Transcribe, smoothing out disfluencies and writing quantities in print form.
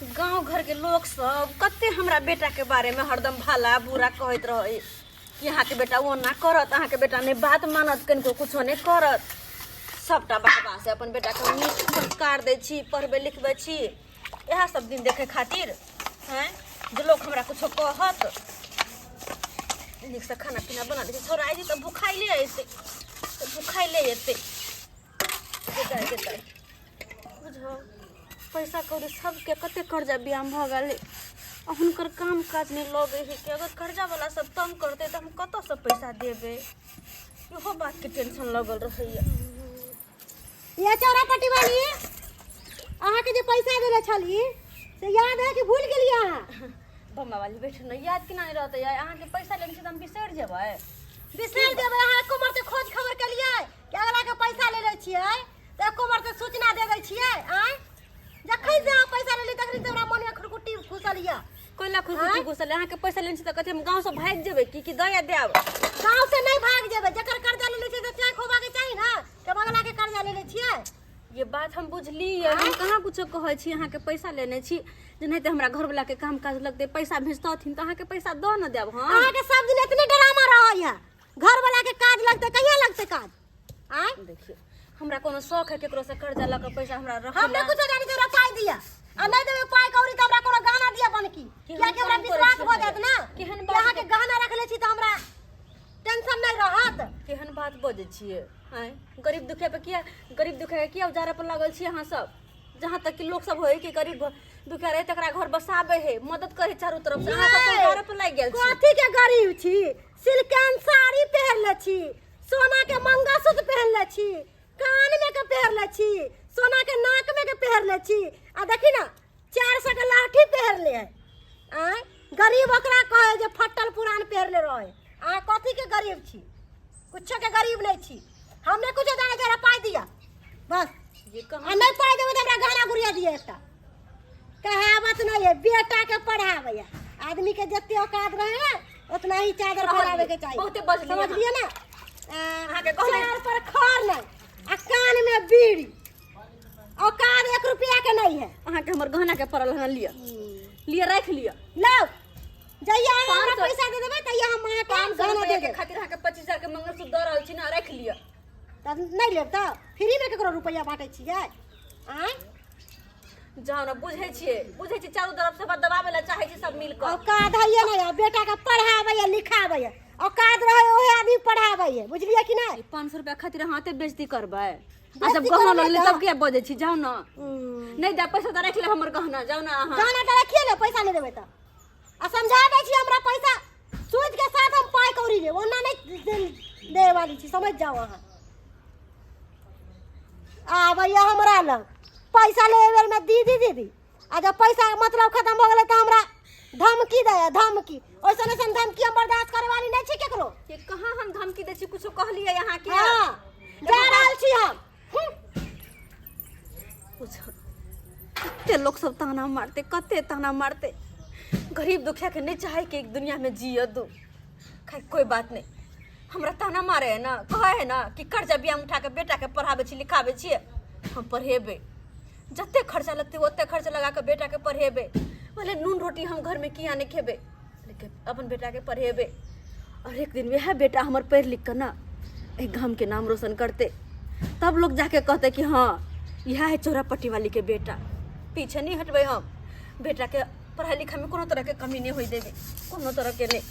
गाँव घरके लोक सब कते हमरा बेटाके बारेमे हरदम भला बुरा कहैत रहै कि अहाँके बेटा ओना करत, अहाँके बेटा नहि बात मानत, कनिको कुछो नहि करत। सबटा बकवास है। अपन बेटाके नीक संस्कार दै छी, पढ़बै लिखबै छी, इएह सब दिन देखै खातिर हैं जे लोक हमरा कुछो कहत। नीकसँ खाना पीना बना दै छी। छौड़ा आइ तऽ भुखाइले अयतै, तऽ भुखाइले एतै। जेतै जेतै बुझौ, पैसा कौड़ी सबके कते कर्जा ब्याम भऽ गेलै आ हुनकर काम काज नहि लगै है कि अगर कर्जावला सब तंग करतै तऽ हम कतऽसँ पैसा देबै? इहो बातके टेंशन लगल रहैया। ये चौरा पट्टी वाली, अहाँके जे पैसा देले छली से याद है कि भूल गेलियै अहाँ? बम्मा वाली, बैठू ने। याद केना नहि रहतै यार? अहाँके पैसा लेने छी तऽ हम बिसरि जेबै? बिसरि जेबै? अहाँ एको बार तऽ खोज खबर केलियै कि अगला के पैसा लेले छियै तऽ एको बार तऽ सूचना दे दै छियै? आँय, जखन से अहाँ पैसा लेली तखन से हमरा मनमे खुरकुट्टी घुसल यऽ। कोइला खुरकुट्टी घुसल? अहाँके पैसा लेने छी तऽ कथी हम गाँवसँ भागि जेबै की? की दया देब? गाँव से नहीं भाग जेबै। जकर कर्जा लेले छियै तऽ चाँक होबाके चाही ने कि हम अगला के कर्जा लेले छियै। ये बात हम बुझलियै। हम कहाँ कुछो कहै छी? अहाँके पैसा लेने छी, जेनाहिते हमरा घरवला के काम काज लगतै, पैसा भेजतथिन तऽ अहाँके पैसा दऽ ने देब हम। अहाँके सब दिन एतने ड्रामा रहैया, घर वाला के काज लगतै। कहिया लगतै काज? आँय? देखियौ, हमरा कोनो शौक है केकरो से कर्जा लऽ कऽ पैसा हमरा रखै? हम नहि कुछो जानी छी, हमरा पाइ दिया आ नहि देबै पाइ कौड़ी तऽ हमरा कोनो गहना दिया बनकी, कियाकि हमरा काम करै विश्वास छियै भऽ जायत ने केहन कि बात अहाँके गहना रखले छी तऽ हमरा टेंशन नहि रहत। केहन बात बजै छियै? आँय, गरीब दुखिया पे किया, गरीब दुखिया के किया उजारे पर लागल छियै अहाँ सब? जहाँ तक कि लोक सब होय कि गरीब दुखिया रहे तकरा घर बसाबै है, मदद करे चारू तरफ से, अहाँ सब तऽ उजारे पर लागि गेल छी। कथी के गरीब छी? सिल्कन साड़ी पहिरले छी, सोना के मंगलसूत्र पहिरले छी, कान में के पहिरले छी, सोना के नाक में के पहिरले छी, आ देखी ना 400 के लाठी पहिरले है। आँय, गरीब ओकरा कहे जे फटल पुरान पहिरले रहे। अहाँ कथी के गरीब छी? कुछो के गरीब नहीं छी। हम नहीं कुछो जाने, जरा पाई दिया बस। ये आ कहाँ नहीं पाई देबै तऽ हमरा गहना गुड़िया दिया। एकटा कहावत नहीं है, बेटा के पढ़ाबै आदमी के जते औकात रहे ना उतना ही चादर रहल फैलावे के चाही। बहुते बजलियै अहाँ। समझलियै ना? अहाँके कहलियै। चार पर खर नहीं आ कान में बीड़ी, औकात 1 रुपया के नहीं है। अहाँके हमर गहना के पड़ल हन, लिअ लिअ, राखि लिअ। लाउ, जहिया अहाँ हमरा 500 पैसा दे देबै तहिया हम अहाँके 500 गहना रुपया दे के देब। खातिर अहाँके 25,000 के मंगलसूत्र दऽ रहल छी ने, राखि लिअ। तब नहीं लेब तऽ फ्री में केकरो रुपया बांटै छियै? आँय? जाउ ने, बुझै छियै, बुझै छियै, चारू तरफ से दबाबै लए चाहै छी सब मिल कऽ। औकात है नहीं आ बेटा के पढ़ाबै है लिखाबै है। औकात रहे ओहे आदमी पढ़ाबै है, बुझलियै कि नहीं? 500 रुपया खातिर अहाँ एते बेइज्जती करबै? आ जब बेइज्जती गहना करबै लगलै तऽ? तब किया बजै छी? जाउ ने, नहि देब पैसा तऽ राखि लेब हमर गहना। जाउ ने अहाँ। गहना तऽ रखिए ले, पैसा नहीं देबै तऽ। आ समझा दै छी, हमरा पैसा सूद के साथ हम पाइ कौड़ी लेब, ओना नहीं दे वाली छी, समझ जाओ अहाँ। आबैया हमरा लग पैसा ले बेर में दीदी दीदी, आ जब पैसा के मतलब खत्म भऽ गेलै तऽ हमरा धमकी दै धमकी। ओइसन ओइसन धमकी हम बर्दाश्त करे वाली नहीं छी केकरो। ये कहाँ हम धमकी दै छी? कुछो कहलियै अहाँ के? हाँ, जा रहल छी हम। कुछ कते लोक सब ताना मारते, कते ताना मारते। गरीब दुखिया के नहीं चाहे कि एक दुनिया में जिय दू। खैर कोई बात नहीं, हमरा ताना मारे है ना, कहे है ना कि कर्जा बियाम उठा के बेटा के पढ़ाबै छी लिखाबै छियै। हम पढ़ेबै, जते खर्चा लगतै ओते खर्चा लगा के बेटा के पढ़ेबै। भले नून रोटी हम घर में किया नहीं खेबै, लेकिन अपन बेटा के पढ़ेबै। और एक दिन वएह बेटा हमर पढ़ि लिख के ना एहि गाम के नाम रोशन करते, तब लोग जाके कहते कि हाँ, इएह है चौरा पट्टी वाली के बेटा। पीछे नहीं हटबै हम, बेटा के पढ़ाई लिखाई में कोनो तरह के कमी नहीं होई देबै, कोनो तरह के नहीं।